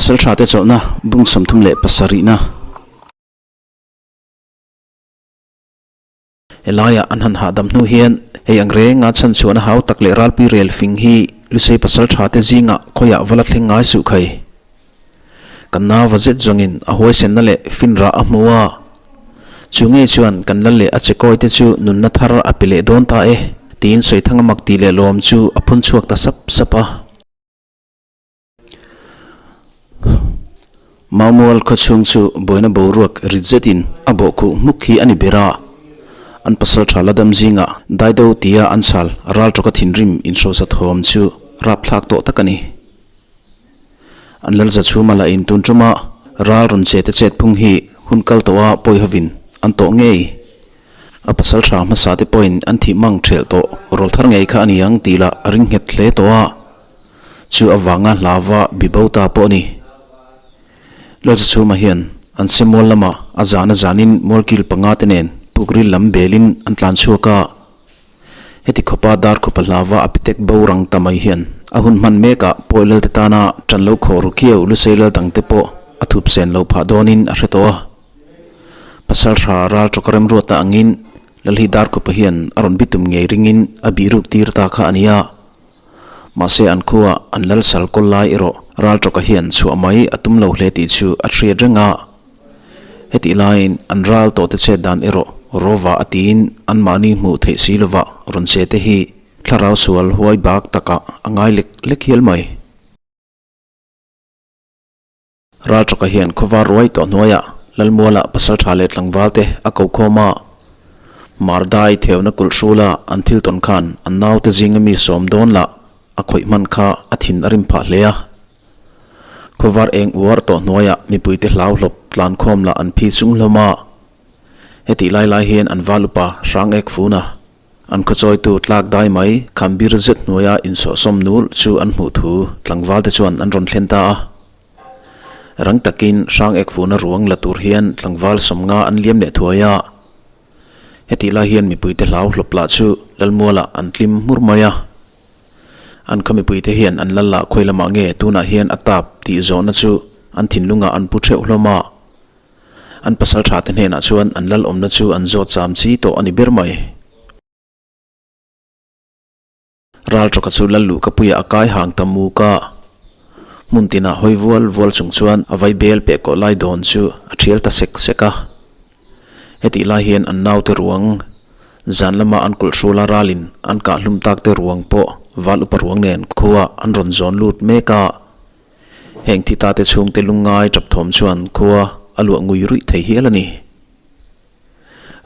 Pasalṭhate chawlhna bung 37na. Helaiah an han hahdam hnu hian hei ang renga chhan chhuahna hau tak leh ralpui rel fing hi Lusei pasalṭhate zingah khawiah va la thleng ngai suh khai. Kan nau va zet zawngin a huaisenna leh finrah a hmu a, chu ngei chuan kan lal leh a chekawi te chu nunna thar a pe leh dawn ta e, tiin Sawithanga mak tih leh lawm chu a phun chhuak ta sap sap a. Maumual khawchhung chu buaina boruak rit zetin a bawhkhuh hmuk hi a ni ber a, an pasaltha la dam zingah Daido tia an chhal ral tawka thinrim inhrosa thawm chu rapthlak tawh tak a ni. An lalza chhuma lah in tun tuma ral rawn che te chet phung hi hun kal tawha pawi hovin an tawh ngei. A pasaltha hmasa te pawhin an thih mang thelh tawh rawl thar ngei kha a ni ang tih lah a ring nghet hle tawh a. Chu avanga hlava bibo ta pawh a ni. Lalzachhuma hian an se mual lamah a zan a zanin mualkil panga te nen pukril lam belin an tlan chhuak a. Heti khawpa dar khawpa hlava a pitek bo rang ta mai hian a hun hman mekah pawi lalte tana ṭan lo khawh ru khiau lusei lal dangte pawh a thup sen lo phah dawnin a hre tawh a. Pasalṭha ral ṭawk remruata angin Lalhi Darkhawpa hian a rawn bitum ngei ringin a bihruk tir ta kha a ni a. Mahse an khua an lal sal kawl lai erawh ral ṭawka hian chhuah mai a tum lo hle tih chu a hriat reng a. Hetih laiin an ral tawhte chet dan erawh rawva a tiin anmahni hmuh theih si lova rawn che te hi thlarau sual huai bak takah a ngai lek lek hial mai. Ralṭawka hian khawvar ruai tawh hnuaiah Lalmuala pasalṭha leh tlangvalte a ko khawm a. Mardai theuna kulh hrula an thil tawn khan an naute zinga mi sawm dawn lah a khawih hman kha a thin a rim phah hle a. Khawvar eng uar tawh hnuaiah mipuite hlau hlawp tlan khawm lah an phi chung hlawm a. Hetih lai lai hian an valupa hrang ek fun a. An khawchawitu tlak dai mai khambir zet hnuaia insawhsawm nul chu an hmuh thu tlangvalte chuan an rawn thlen ta a. Rang takin hrang ek fuhna ruang la tur hian tlangval 50 an liam leh thuai a. Hetih lai hian mipuite hlau hlawp lah chu Lalmualah an tlim hmur mai a. An khaw mipuite hian an lal lah khawi lamah nge tunah hian a tap tih zawhna chu an thinlungah an pu theuh hlawm a. An pasal tha te hnenah chuan an lal awmna chu an zawt cham chi tawh a ni ber mai. Ral tawka chu lal luh ka puia a kai hang ta muk a. Hmun tinah hawi vual vual chung chuan a vai bel peh kawh lai dawn chu a thial ta sek sek a. Hetih lai hian an naute ruang, zan lama an kulh hrula ralin an kah hlum tak te ruang pawh val upa ruang nen khua an rawn zawn lut mek a. Heng thi tate chhungte lungngai tap thawm chuan khua a luah ngui ruih thei hial a ni.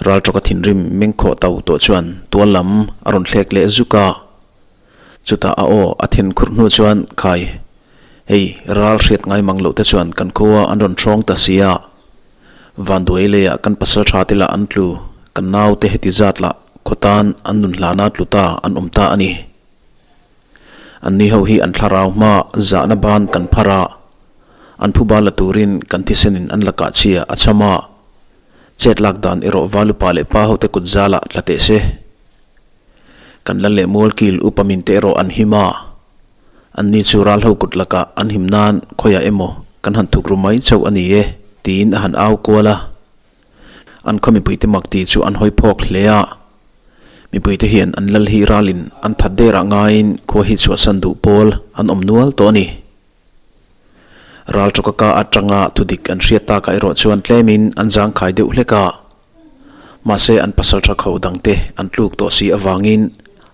Ralṭawka thinrim mengkhawh to tawh chuan tual lam a rawn thlek leh zuk a. Chutah a aw a then khurh hnu chuan khai, Hei, ral hriat ngai mang loh te chuan kan khua an rawn hrawng ta si a. Vanduai leiah kan pasal tha te lah an tlu, kan naute heti zat lah khawtan an nun hlana tlu ta an awm ta a ni. Anni ho hi an thlarau hma zahna ban kan phar a, an phuba la turin kan thisenin an lakah chhia a cham a, chet lak dan erawh valupa leh pa hote kut zalah tla teh se. Kan lal leh mualkil upa min te erawh an him a, anni chu ral ho kut lakah an him nan khawiah emaw kan han thuk ru mai chauh a ni e, tiin a han au kual a. An khaw mipuite mak tih chu an hawi phawk hle a. Mipuite hian an lal hi ralin an that derah ngaiin khua hi chhuahsan duh pawl an awm nual tawh a ni. Ral tawka ka atanga thudik an hriat takah erawh chuan tlemin an zangkhai deuh hlek a. Mahse an pasal tha kho dangte an tluk tawh si avangin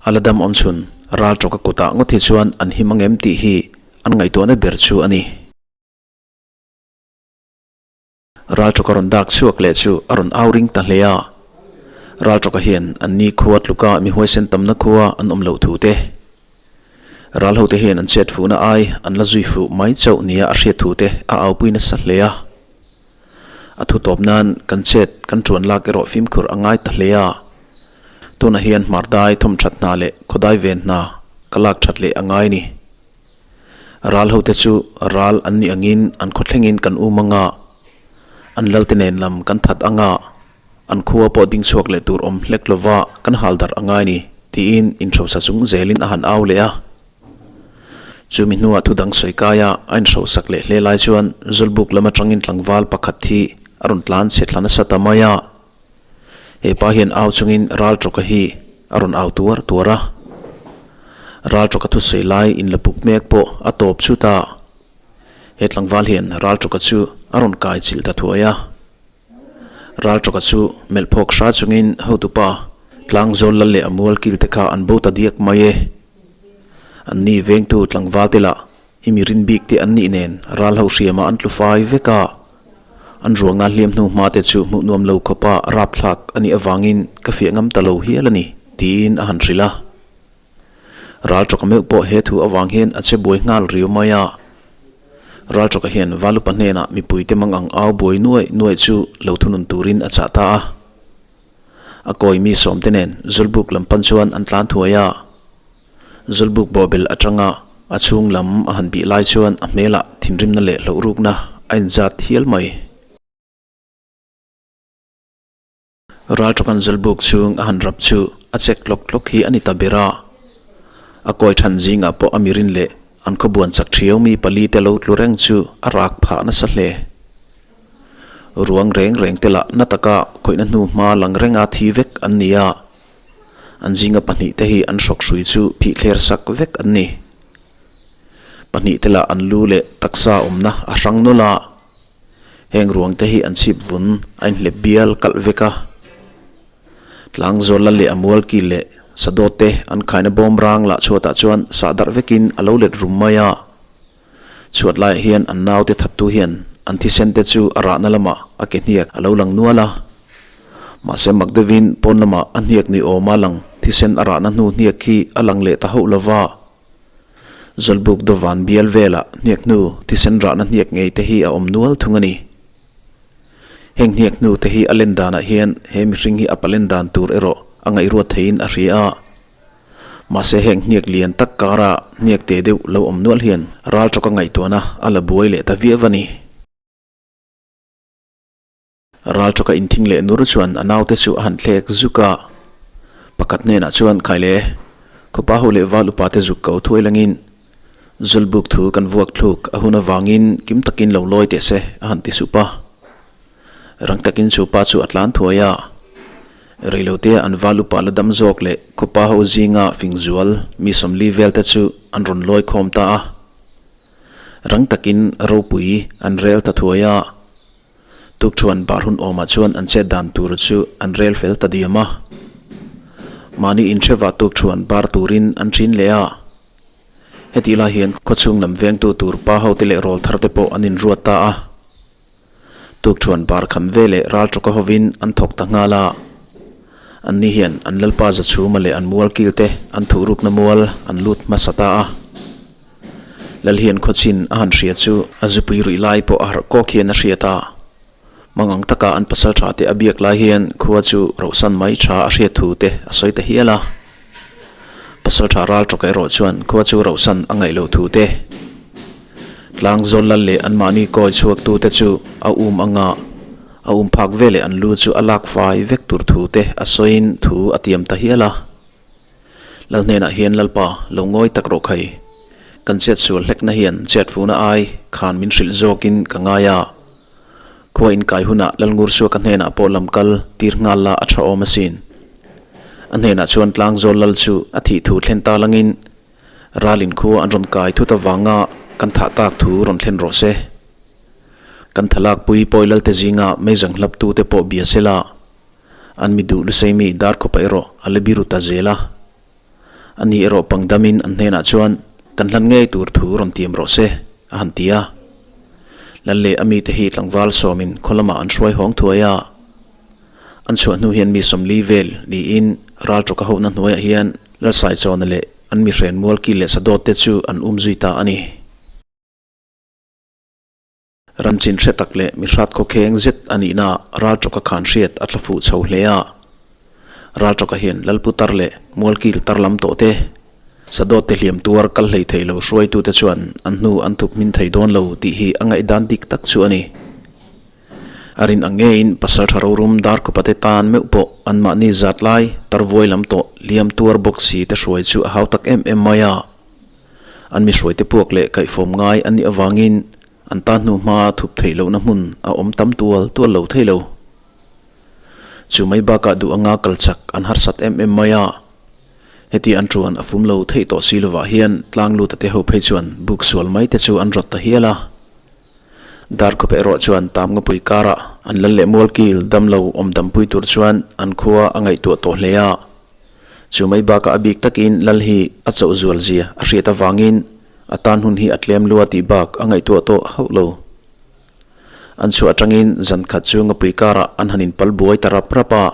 a la dam awm chhun ral tawka kutah ngawt hi chuan an him angem tih hi an ngaihtuahna ber chu a ni. Ralṭawka rawn dak chhuak leh chu a rawn au ring ta hle a. Ralṭawka hian an ni khua tluka mi huaisen tamna khua an awm loh thu te, Ralhote hian an chet fuhna ai an la zui fuh mai chauh nia a hriat thu te a aupui nasa hle a. A thu tawp nan kan chet kan ṭuan lak erawh fimkhur a ngai ta hle a. Tunah hian hmardai thawmṭhat hna leh khawdai ven hna ka lak ṭhat leh a ngai ni. Ral hote chu ral an nih angin an khawthlengin kan um anga, an lalte nen lam kan that anga, an khua pawh ding chhuak leh tur awm hlek lova kan hal darh a ngai ni, tiin inhrosa chung zelin a han au leh a. Chumi hnuah thu dang sawi kaia a inhrosak leh hle lai chuan Zawlbuk lam atangin tlangval pakhat hi a rawn tlan chhe thla nasa ta mai a. He pa hian au chungin Raltawka hi a rawn au tuar tuar a. Raltawka thusawi lai inla puk mek pawh a tawp chut a. He tlangval hian Raltawka chu a rawn kai chilh ta thuai a. Raltawka chu melh phawk hra chungin hotupa Tlangzawl lal leh a mual kil te kha an bo ta diak mai e. An ni vengtu tlangval te lah i mi rin bik te an nih nen ral ho hriamah an tlu fai vek a. An ruanga hliam hnu hma te chu hmuh nuam lo khawpa rapthlak a nih avangin ka fiah ngam ta lo hial a ni, tiin a han hrilh a. Raltawka meuh pawh he thu avang hian a che buai nghal riau mai a. Raltawka hian Valupa hnenah mipuite mang ang au buai nuaih nuaih chu lo thunun turin a chah ta a. A kawi mi sawmte nen Zawlbuk lam pan chuan an tlan thuai a. Zawlbuk bawhbel atanga a chhung lam a han bih lai chuan a hmelah thinrimna leh hlauhrukna a inzat hial mai. Ralṭakan Zawlbuk chhung a han rap chu a chek tlawk tlawk hi a ni ta ber a. A kawi than zingah pawh a mirin leh an khawbuan chak ṭhiau mi pali te lo tlu reng chu a rak phah nasa hle. Ruang reng reng te lah na taka khawihna hnu hma lang renga thi vek an ni a. An zinga pahnih te hi an hrawk hrui chu phih thler sak vek an ni. Pahnih te lah an lu leh taksa awmna a hrang nawlh a. Heng ruang te hi an chhip vun a inhlep bial kalh vek a. Tlang zawla leh a mual kil leh sadawt te an khaina bawm rang lah chhuatah chuan sah darh vekin a lo let rum mai a. Chhuat laiah hian an naute thattu hian an thisen te chu a rahna lamah a ke hniak a lo lang nual a. Mahse mak deuhin pawn lamah a hniak ni awma lang thisen a rahna hnu hniak khi a lang leh ta hauh lova. Zawlbuk dawvan bial velah hniak hnu thisen rahna hniak ngei te hi a awm nual thung a ni. Heng hniak hnu te hi a len danah hian he mihring hi a palen dan tur erawh a ngaihruat theiin a hria a. Mahse heng hniak lian tak kara hniak te deuh lo awm nual hian ral tawka ngaihtuahna a la buai leh ta viau a ni. Ral tawka inthing leh nur chuan a naute chu a han thlek zuk a, pakhat hnenah chuan Khaile, khawpa ho leh val upa te zuk ko thuai langin Zawlbuk thu kan vuak thluk a hun avangin kim takin lo lawi teh se a han ti sup a. Rang takin chu pa chu a tlan thuai a, reilotea an val upa la dam zawk leh khawpa ho zinga fingzual mi sawmli vel te chu an rawn lawi khawm ta a. Rang takin ropui an rel ta thuai a. Tukṭhuan bar hun awmah chuan an chet dan tur chu an rel fel ta diam a. Mahni inhrevah tukṭhuan bar turin an ṭhin leh a. Hetih lai hian khawchhung lam vengtu tur pa hote leh rawl thar te pawh an inruat ta a. Tukṭhuan bar kham ve leh ral tawka hovin an thawk ta nghal a. Anni hian an lalpa Zachhuma leh an mual kil te an thuhrukna mual an lut hmasa ta a. Lal hian khawchin a han hria chu a zupui ruih lai pawh a harh kawk hian a hriat a. Mangang taka an pasal tha te a biak lai hian khua chu rohsan mai tha a hriat thu te a sawi ta hial a. Pasal tha ral tawk erawh chuan khua chu rohsan a ngaih loh thu te, tlang zawl lal leh anmahni kawi chhuak tu te chu a um anga a um phak veleh an lu chu a lak fai vek tur thu te a sawiin thu a tiam ta hial a. Lal hnenah hian Lalpa lo ngawi tak rawh khai. Kan chet sual hlekna hian chet fuhna ai khan min hrilh zawkin ka ngai a. Khua inkai hunah Lal Ngursuaka hnenah pawh lam kal tir nghal la a tha awm asin. A hnenah chuan Tlangzawl Lal chu a thih thu thlen ta langin ralin khua an rawn kai thut avanga kan thah tak thu rawn thlen rawh se. Kan thalakpui pawi Lalte zinga meizang hlaptute pawh bia sela. An mi duh luseimi dar khawpa erawh a la biru ta zel a. Ani erawh pangdamin an hnenah chuan kan hlan ngei tur thu rawn tiam rawh se, a han ti a. Lal leh a mite hi tlangval sawmin khaw lamah an hruai hawng thuai a. An chhuah hnu hian mi sawmli vel niin ral tawka hohna hnuaiah hian Lalsaichawna leh an mi hren mualkil leh sadawt te chu an um zui ta a ni. Ramchin hre tak leh mi hrat khawkheng zet a nihna Raltawka khan hriat a tla fuh chho hle a. Raltawka hian Lalputar leh Mualkil tar lam tawh te, Sadawt te hliam tuar kal hlei thei lo hruaitute chuan an hnu an thup hmin thei dawn lo tih hi a ngaihdan dik tak chu a ni. A rin ang ngeiin pasaltha rorum Darkhupa te tan meuh pawh anmahni zat lai tar vuai lam tawh hliam tuar bawk si te hruai chu a hau tak em em mai a. An mi hruaite puak leh kaihfawm ngai an nih avangin an tan hnu hma thup theih lohna hmun a awm tam tual tual lo thei lo. Chu mai bakah duh anga kal chak an harsat em em mai a. Heti an ṭuan a fum lo theih tawh si lovah hian tlang luta te ho phei chuan buk sual mai te chu an rawt ta hial a. Darkhup erawh chuan tam ngapui karah an lal leh mualkil dam lo awm dampui tur chuan an khua a ngaihtuah tawh hle a. Chu mai bakah a bik takin lal hi a chauh zual zia a hriat avangin a tan hun hi a tlem lua tih bak a ngaihtuah tawh hauh lo. An chhuah atangin zan khat chu ngapui karah an han inpal buai ta rap rap a.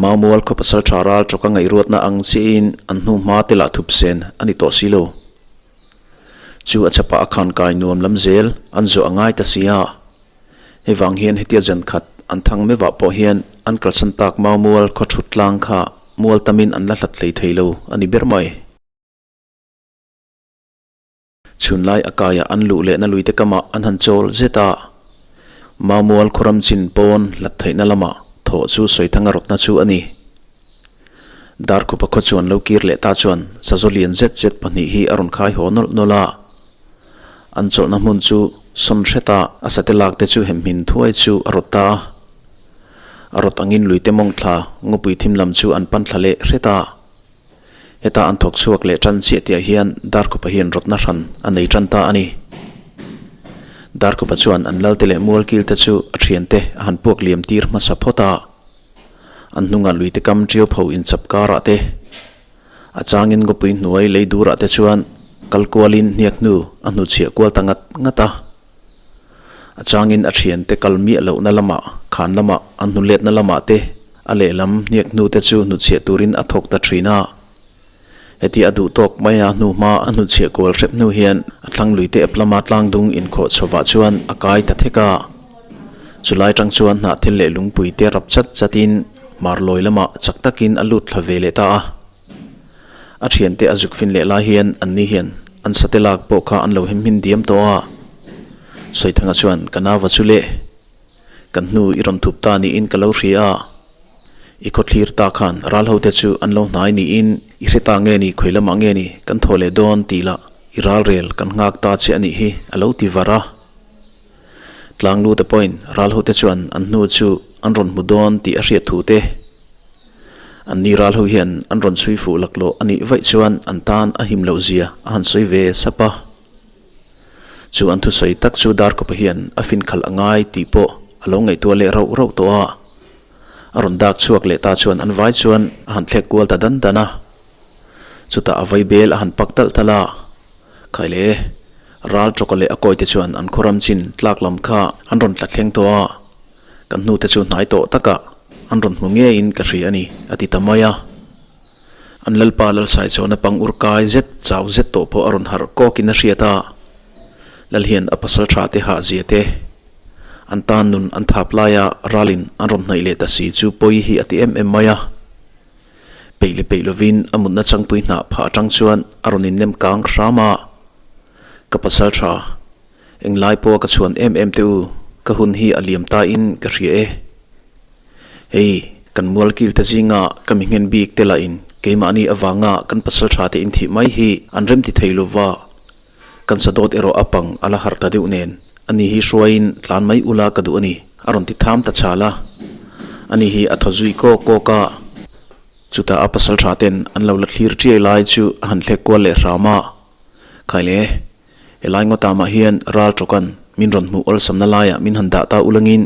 Maumual khaw pasal tha ral tawka ngaihruatna ang chiahin an hnu hma te lah thup sen a ni tawh si lo. Chu a chhapah a khan kai nuam lam zel an zawh a ngai ta si a. Hei vang hian hetia zan khat an thang mevah pawh hian an kalsan tak Maumual khaw thut tlang kha mual tamin an la hlat hlei thei lo a ni ber mai. Chhunlai a kaiah an luh lehna luite kamah an han chawl zet a. Maumual khawram chin pawn hlat theihna lamah thawh chu Sawithanga rawtna chu a ni. Darkhupa khaw chuan lo kir leh ta chuan sazaw lian zet zet pahnih hi a rawn khai haw nawlh nawlh a. An chawlhna hmun chu sawn hreta a sate lak te chu hemhmin thuai chu a rawt ta a. A rawt angin luite mawng thla ngawpui thim lam chu an pan thla leh hret a. Heta an thawk chhuak leh tan chiah tihah hian Darkhupa hian rawtna hran a nei tan ta a ni. Darkhupa chuan an lalte leh mualkilte chu a thiante a han puak liam tir hmasa phawt a. An hnungah luite kam ṭiau pho inchap karah te, a changin ngawpui hnuai lei durah te chuan kal kualin hniak hnu a hnuchhiah kual ta ngat ngat a. A changin a thiante kal miah lohna lamah, khan lamah, an hnu letna lamah te a lehlam hniak hnu te chu hnuchhiah turin a thawk ta thin a. Heti a duh tawk mai a hnu hma a hnuchhiah kual hrep hnu hian a thlang lui te ep lama tlang dung inkhawh chhovah chuan a kai ta thek a. Chulai tang chuan hnahthel leh lungpui te rap chat chatin hmarlawi lamah chak takin a lut thla ve leh ta a. A thiante a zuk fin leh lai hian anni hian an sate lak pawh kha an lo him hmin diam tawh a. Sawithanga chuan ka nauva chu le, kan hnu i rawn thup ta niin ka lo hria a. I khawthlir ta khan ral ho te chu an lo hnai niin i hre ta nge ni khawi lamah nge ni kan thaw leh dawn tih lah i ral rel kan nghak ta che a nih hi a lo ti var a. Tlanglu te pawhin ral ho te chuan an hnu chu an rawn hmu dawn tih a hriat thu te. An ni ral ho hian an rawn chhui fuh laklawh a nih vaih chuan an tan a him loh zia a han sawi ve sap a. Chu an thusawi tak chu Darkawpa hian a fin khalh a ngai tih pawh a lo ngaihtuah leh rauh rauh tawh a. A rawn dak chhuak leh ta chuan an vai chuan a han thlek kual ta dan dan a. Chutah a vai bel a han pak talh talh a. Khaile, ral tawka leh a kawite chuan an khawram chin tlak lam kha an rawn tla thleng tawh a. Kan hnute chu hnai tawh takah an rawn hmu ngeiin ka hria a ni, a ti ta mai a. An Lalpa Lalsaichawna pang ur kai zet chau zet tawh pawh a rawn harh kawkin a hriat a. Lal hian a pasal tha te hah zia te, an tan nun an thap laia ralin an rawn hnaih leh ta si chu pawi hi a ti em em mai a. Peih leh peih lovin a mutna changpui hnah phah atang chuan a rawn innem kang hram a. Ka pasal tha. Englai pawha ka chhuan em em teh u, ka hun hi a liam ta in ka hria e. Hei, kan mualkil te zinga ka mi nghen bik te lahin keimahni avanga kan pasal tha te inthih mai hi an rem ti thei lova, kan sadawt erawh a pang a la harh ta deuh nen, ani hi hruaiin tlan mai ula ka duh a ni, a rawn ti tham ta chhal a. Ani hi a thaw zui kawk kawk a. Chutah a pasal tha ten an lo la thlir chiai lai chu a han thlek kual leh hram a. Khaile. Helai ngawt ah mah hian ral tawkan min rawn hmuh awlsamna laiah min han dah ta ulangin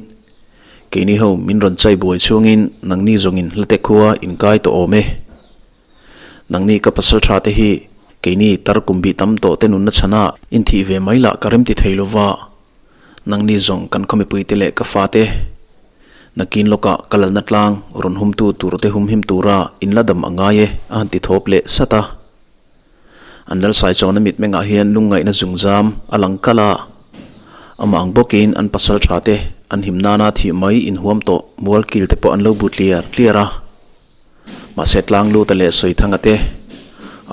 keini ho min rawn chai buai chhungin nangni zawngin hlate khua in kai tawh awm e. Nangni ka pasal tha te hi keini tar kum bih tam tawh te nunna chhana in thih ve mai lah ka remti thei lova, nangni zawng kan khaw mipui te leh ka fa te nakin lawkah ka lalna tlang rawn humtu tur te humhim tura in la dam a ngai e a han ti thawp leh sat a. An Lalsaichawna mitmengah hian lungngaihna zungzam a lang kalh a, amah ang bawkin an pasal tha te an him nana thih mai inhuam tawh mualkil te pawh an lo bu tliar tliar a. Mahse Tlangluta leh Sawithanga te,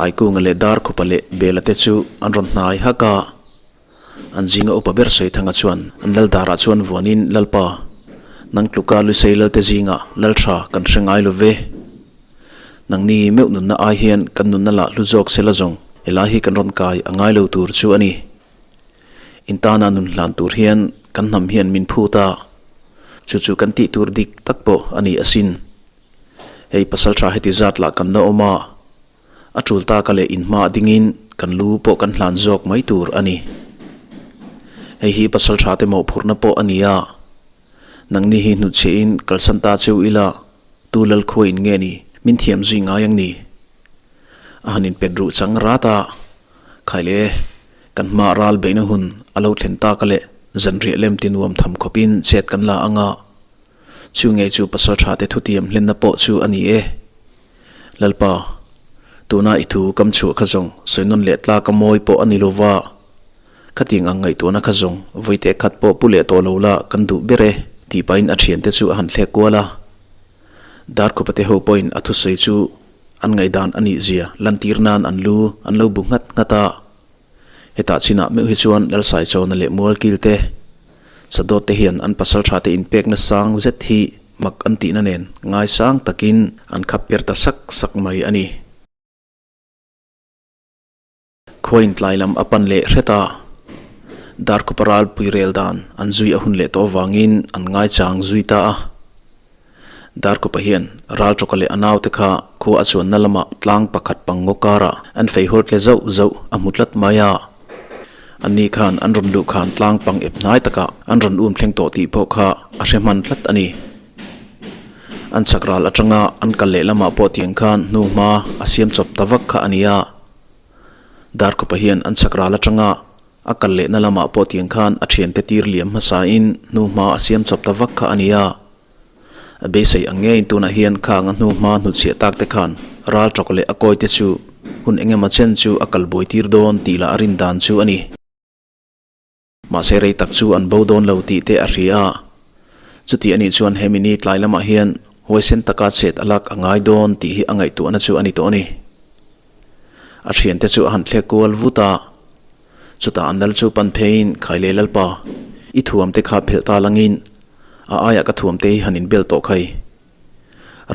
Aikunga leh Darkhupa leh Bela te chu an rawn hnai hak a. An zinga upa ber Sawithanga chuan an Laldarah chuan vuanin, Lalpa, nang tluka Lusei Lalte zingah Lal tha kan hre ngai lo ve. Nangni meuh nunna ai hian kan nunna lah hlu zawk se la zawng. Helai hi kan rawn kai a ngai lo tur chu a ni. In tana nun hlan tur hian kan hnam hian min phut a, chu chu kan tih tur dik tak pawh a ni asin. Hei pasaltha heti zat lah kan la awm a, a tul taka leh in hma dingin kan lu pawh kan hlan zawk mai tur a ni. Hei hi pasaltha te mawhphurhna pawh a ni a, nangni hi hnutchhiahin kalsan ta cheu ila tu lalkhuain nge ni min thiam zui ngai ang ni? A han inpet ruh chang rat a, Khaile, kan hma ral beihna hun a lo thlen tak a leh zanriah lem ti nuam tham khawpin chet kan la ang a, chu ngei chu pasaltha te thutiam hlenna pawh chu a ni e. Lalpa, tuna i thu kam chhuah kha zawng sawi nawn leh tlak a mawi pawh a ni lo va, khatiang ang ngaihtuahna kha zawng vawite khat pawh pu leh tawh lo la kan duh ber e, tih pahin a thiante chu a han thlek kual a. Darkhupate ho pawhin a thusawi chu an ngaihdan a nih zia lantir nan an lu an lo bu nghat nghat a. Hetah chinah meuh hi chuan Lalsaichawna leh Mualkil te, Sadawt te hian an pasaltha te inpekna sang zet hi mak an tihna nen ngaisang takin an khap per ta sak sak mai a ni. Khuain tlai lam a pan leh hret a, Darkhupa ralpui rel dan an zui a hun leh tawh avangin an ngaichang zui ta a. Darkhupa hian Raltawka leh a naute kha khua a chuanna lamah tlang pakhat pangngaw karah an fei hawl tle zauh zauh a hmu tlat mai a. Anni khan an rawn luh khan tlang pang ep hnai takah an rawn um thleng tawh tih pawh kha a hre hman tlat a ni. An chak ral atanga an kal leh lamah pawh tiang khan hnu hma a siam chawp ta vak kha a ni a. Darkhupa hian an chak ral atanga a kal lehna lamah pawh tiang khan a thiante tir liam hmasain hnu hma a siam chawp ta vak kha a ni a. A beisei ang ngeiin tunah hian khang a hnu hma hnutchhiah tak te khan ral tawk leh a kawi te chu hun engemaw chen chu a kal buai tir dawn tih lah a rin dan chu a ni. Mahse rei tak chu an bo dawn lo tih te a hria a. Chuti anih chuan he mini tlai lamah hian huaisen taka chet a lak a ngai dawn tih hi a ngaihtuahna chu a ni tawh a ni. A thiante chu a han thlek kual vut a, chutah an lal chu pan pheiin Khaile Lalpa, i thuamte kha phelh ta langin a aiah ka thuamte hi han inbel tawh khai.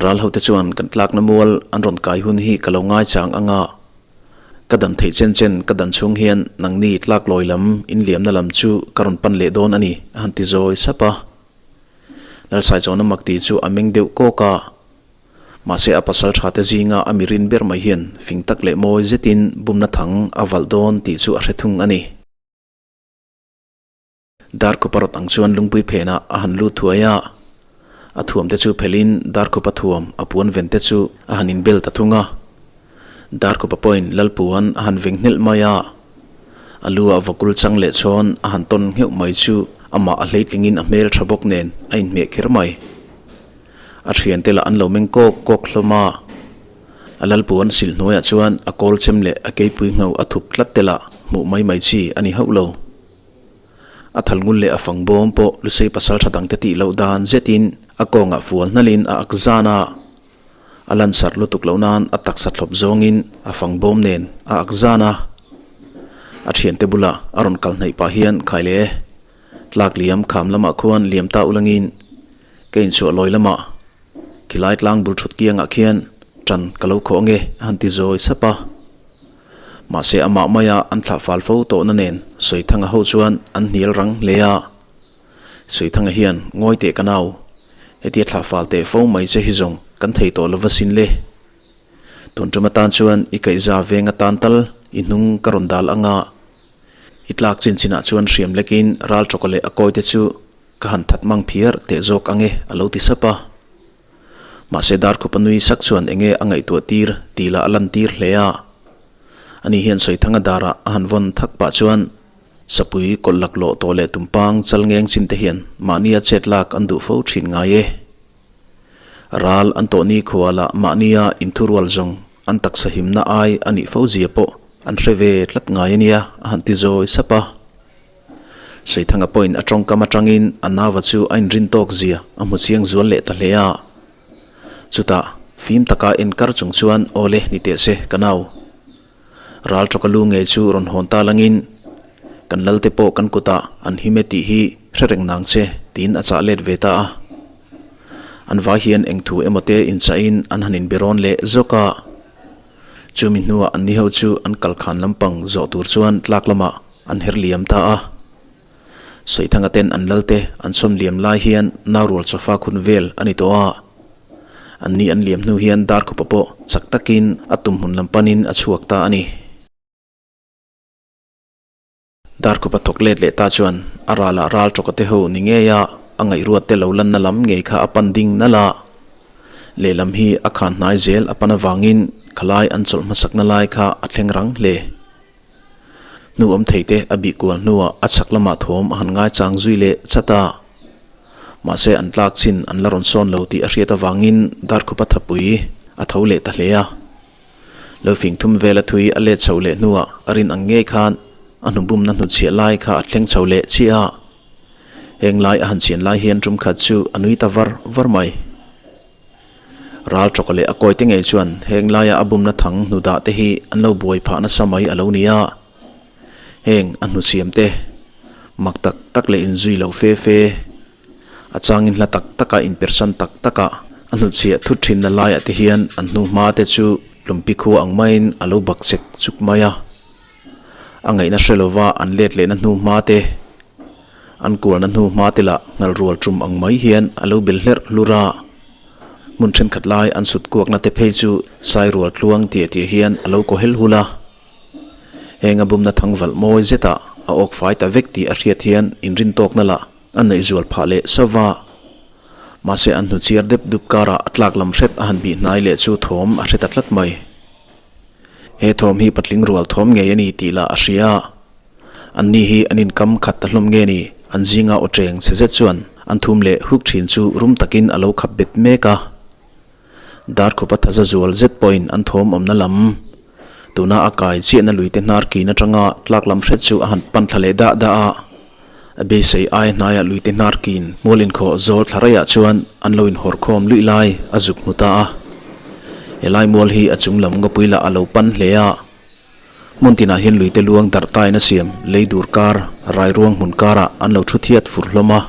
Ral hote chuan kan tlakna mual an rawn kai hun hi ka lo ngaichang ang a, ka dan theih chen chen ka dan chhung hian nangni tlak lawi lam inliamna lam chu ka rawn pan leh dawn a ni, a han ti zawi sap a. Lalsaichawna mak tih chu a meng deuh kawk a. Mahse a pasal tha te zinga a mirin ber mai hian fing tak leh mawi zetin bumna thang a valh dawn tih chu a hre thung a ni. Darkhupa rawt ang chuan lungpui phenah a han lut thuai a, a thuam te chu phelhin Darkhupa thuam a puan ven te chu a han inbel ta thung a. Darkhupa pawhin Lalpuan a han veng hnelh mai a, a lu ah vakul chang leh chhawn a han tawn ngheuh mai chu amah a hleitlingin a hmel tha bawk nen a inhmeh kher mai. A thiante lah an lo meng kawk kawk hlawm a, a lalpu an silh hnuaiah chuan a kawl chem leh a keipui ngho a thup tlat te lah hmuh mai mai chi a ni hauh lo. A thal ngul leh a fang bawm pawh Lusei pasal tha dangte tih loh dan zetin a kawngah fual hnalin a ak zan a, a lansarh lutuk loh nan a taksa thlawp zawngin a fang bawm nen a ak zan a. A thiante bulah a rawn kal hnaih pah hian Khaile, tlak liam kham lamah khuan liam ta ulangin Ka inchhuah lawi lamah khilai tlang bul thut kiangah khian ṭan ka lo khawh ange a han ti zawi sap a. Mahse amah maia an thlah fal fo tawhna nen Sawithanga ho chuan an hnial rang hle a. Sawithanga hian ngawi teh ka nau, hetia thlah fal teh fo mai che hi zawng kan thei tawh lova sin le. Tun ṭum atan chuan i kaihza veng atan tal i hnung ka rawn dal anga i tlak chin chinah chuan hriam lekin ral ṭawka leh a kawite chu Ka han that mang phiar teh zawk ang e, a lo ti sap a. Mahse Darkhupa nui sak chuan enge a ngaihtuah tir tih lah a lan tir hle a. Ani hian Sawithanga darah a han vawn thak pah chuan Sapui kawlh laklawh tawh leh tumpang chal ngeng chin te hian mahnia chet lak an duh fo thin ngai e. Ral an tawh ni khua lah mahnia inthurual zawng an taksa himna ai a nih fo zia pawh an hre ve tlat ngai a nia, a han ti zawi sap a. Saithanga pawhin a tawngkam atangin a nauva chu a inrin tawk zia a hmu chiang zual leh ta hle a. Chutah, fim taka en kar chung chuan aw le ni teh se ka nau. Ral tawka lu ngei chu rawn hawn ta langin, Kan lalte pawh kan kutah an him e tih hi hre reng nang che, tiin a chah let ve ta a. An vai hian eng thu emaw te inchahin an han inberawn leh zawk a. Chumi hnuah anni ho chu an kalkhan lampang zawh tur chuan tlak lamah an her liam ta a. Sawithanga ten an lal te an sawm liam lai hian naurual chawfa khun vel a ni tawh a. Anni an liam hnu hian Darkhupa pawh chak takin a tum hmun lam panin a chhuak ta a ni. Darkhupa thawk let leh ta chuan a ralah ral tawka te ho ni ngei a, a ngaihruat te lo lanna lam ngei kha a pan ding nalh a. Lehlam hi a khan hnai zel a pan avangin khalai an chawlh hmasakna lai kha a thleng rang hle. Hnu awm thei te a bih kual hnuah a chhak lamah thawm a han ngaichang zui leh chat a. Mahse an tlak chin an la rawn sawn lo tih a hriat avangin Darkhupa thapui a tho leh ta hle a. Lo fing thum vel a thui a let chho leh hnuah a rin ang ngei khan a hnubumna hnutchhiah lai kha a thleng chho leh chiah a. Heng lai a han chhian lai hian tum khat chu a nui ta var var mai. Ral tawka leh a kawite ngei chuan heng laia a bumna thang hnu dah te hi an lo buai phah nasa mai a lo ni a. Heng a hnuchhiam te mak tak tak leh inzui lo fe fe, a changin hla tak taka inpersan tak taka a hnutchhiah thut thinna laiah te hian an hnu hma te chu tlumpi khua ang maiin a lo bak chek chuk mai a. A ngaihna hre lova an let lehna hnu hma te, an kualna hnu hma te lah ngal rual tum ang mai hian a lo bel hlerh hlur a. Hmun thenkhat lai an sut kuakna te phei chu sai rual tluang tiah tiah hian a lo kaw hel hul a. Heng a bumna thang valh mawi zetah a awk fai ta vek tih a hriat hian inrintawkna lah a neih zual phah leh sauh va. Mahse an hnuchiar dep dup karah a tlak lam hret a han bih hnai leh chu thawm a hre ta tlat mai. He thawm hi patling rual thawm ngei a ni tih lah a hria. Anni hi an inkam khat ta hlawm nge ni? An zinga aw cheng chhe zet chuan an thum leh huk thin chu rum takin a lo khap bet mek a. Darkhupa thaza zual zet pawhin an thawm awmna lam tuna a kai chiahna luite hnar kin atanga tlak lam hret chu a han pan thla leh dah dah a. A beisei ai hnaiah luite hnar kin mual inkhawh zawl thla raiah chuan an lo inhawr khawm luih lai a zuk hmu ta a. Helai mual hi a chung lam ngawpui lah a lo pan hle a. Hmun tinah hian luite luang darh tain a siam lei dur kar rairuang hmun karah an lo thu thiat fur hlawm a.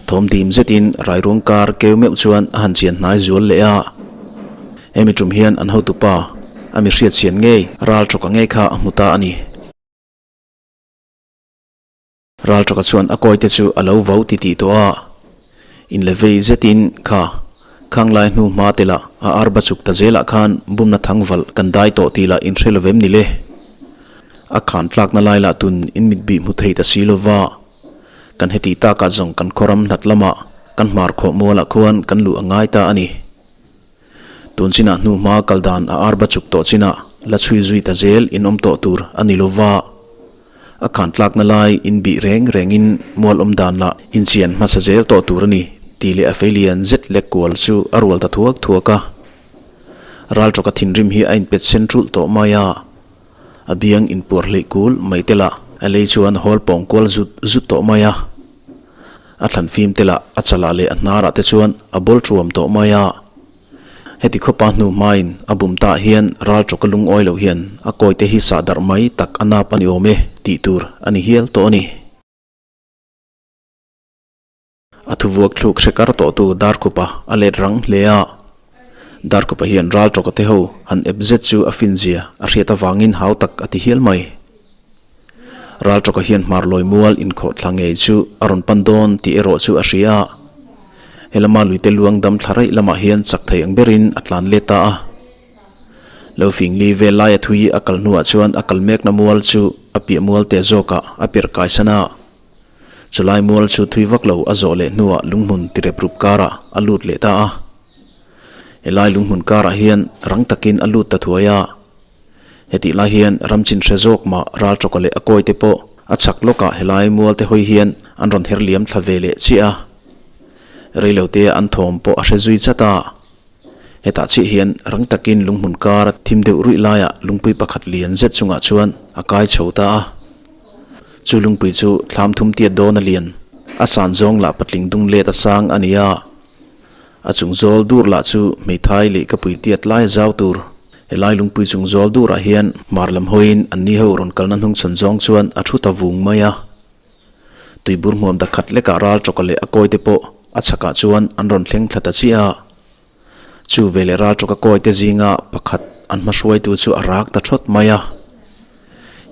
Thawm dim zetin rairuang kar keu meuh chuan a han chian hnai zual leh a. Hemi tum hian an hotupa a mi hriatchhian ngei ral tawka ngei kha a hmu ta a ni. Ralṭaka chuan a kawite chu a lo vo ti tih tawh a, inlevei zetin kha khanglai hnu hma te lah a arba chuk ta zelah khan bumna thang valh kan dai tawh tih lah inhre lo vem ni le. A khan tlakna lai lah tun in mit bih hmu thei ta si lo va, kan heti takah zawng kan khawram hlat lamah kan hmar khawh mualah khuan kan luh a ngai ta a ni. Tun chinah hnu hma kal dan a arba chuk tawh chinah la chhui zui ta zel in awm tawh tur a ni lo va. A khan tlakna lai in bih reng rengin mual awm dan lah inchian hmasa zel tawh tur a ni tih leh a feilian zet lek kual chu a rual ta thuak thuak a. Ralṭawka thinrim hi a inpet sen ṭulh tawh mai a. A biang inpuar hleih kul mai te lah a lei chuan hawl pawng kual zut zut tawh mai a. A thlan fim te lah a chalah leh a hnarah te chuan a bawl ṭuam tawh mai a. Heti khawpa hnu hmain a bum tah hian ral tawka lungawi loh hian a kawite hi sah darh mai tak a nap a ni awm e tih tur a ni hial tawh a ni. A thuvuak thluk hre kar tawhtu Darkhupa a let rang hle a. Darkhupa hian ral tawka te ho han ep zet chu a finzia a hriat avangin hau tak a ti hial mai. Ralṭawka hian hmarlawi mual inkhawh thla ngei chu a rawn pan dawn tih erawh chu a hria a. Helama luite luang dam thla raih lamah hian chak thei ang berin a tlan let ta a. Lo fingli vel laia thui a kal hnuah chuan a kal mekna mual chu a piah mual te zawkah a perh kaisan a. Chulai mual chu thui vak lo a zawh leh hnuah lunghmun tirep rup karah a lut leh ta a. Helai lunghmun karah hian rang takin a lut ta thuai a. Hetih lai hian ram chin hre zawk mah ral tawka leh a kawi te pawh a chhak lawkah helai mual te hawi hian an rawn her liam thla ve leh chiah a. Reilote an thawm pawh a hre zui chat a. Hetah chiah hian rang takin lunghmun kar thim deuh ruih laiah lungpui pakhat lian zet chungah chuan a kai chho ta a. Chu lungpui chu thlam thum tiat dawn a lian, a san zawng lah patling dung let a sang a ni a. A chung zawl dur lah chu hmeithai leh ka pui tiat lai a zau tur. Helai lungpui chung zawl durah hian hmar lam hawiin an ni ho rawn kalna hnung chhan zawng chuan a thu ta vung mai a. Tuibur hmuam dak khat lekah ral tawka leh a kawi te pawh a chhakah chuan an rawn thleng thla ta chiah a. Chu veleh ral tawka kawi te zinga pakhat. an hmahruaitu chu a rak ta thawt mai a.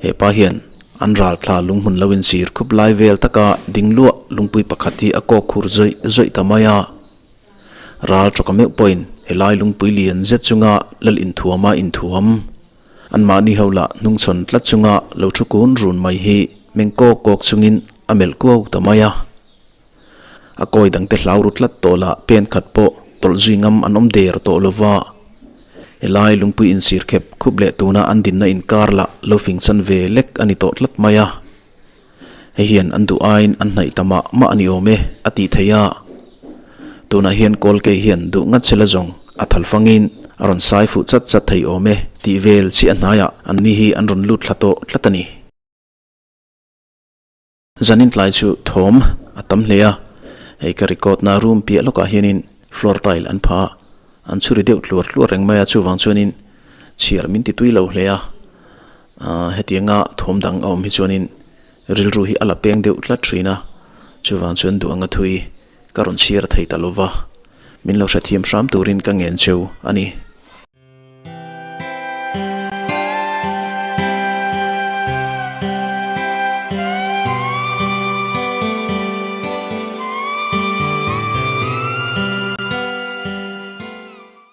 He pa hian an ral thla lunghmun lo inchir khup lai vel taka ding luah lungpui pakhat hi a kawk khur zawih zawih ta mai a. Ral tawka meuh pawhin helai lungpui lian zet chunga lal inthuama inthuam anmahni ho lah hnungchhawn tlat chunga lo thu kun run mai hi meng kawk kawk chungin a melh kuau ta mai a. A kawi dangte hlau ru tlat tawh lah pen khat pawh tawlh zui ngam an awm der tawh lo va. Helai lungpui insir khep khup leh tuna an dinna inkar lah lo fing chan ve lek a ni tawh tlat mai a. Hei hian an duh aiin an hnaih ta mah mah a ni awm e a tih theih a. Tunah hian Kawlkei hian duh ngat sela zawng a thal fangin a rawn sai fuh chat chat thei awm e tih vel chiah hnaiah anni hi an rawn lut thla tawh tlat a ni. Zanin tlai chu thawm a tam hle a, hei ka record na room piah lawkah hianin floor tile an pha a, an chhuri deuh tluar tluar reng mai a, chuvang chuanin chhiar min ti tui lo hle a, aaa hetianga thawm dang a awm hi chuanin rilru hi a la peng deuh tlat thin a, chuvang chuan duh anga thui ka rawn chhiar thei ta lo va, min lo hrethiam hram turin ka ngen cheu a ni.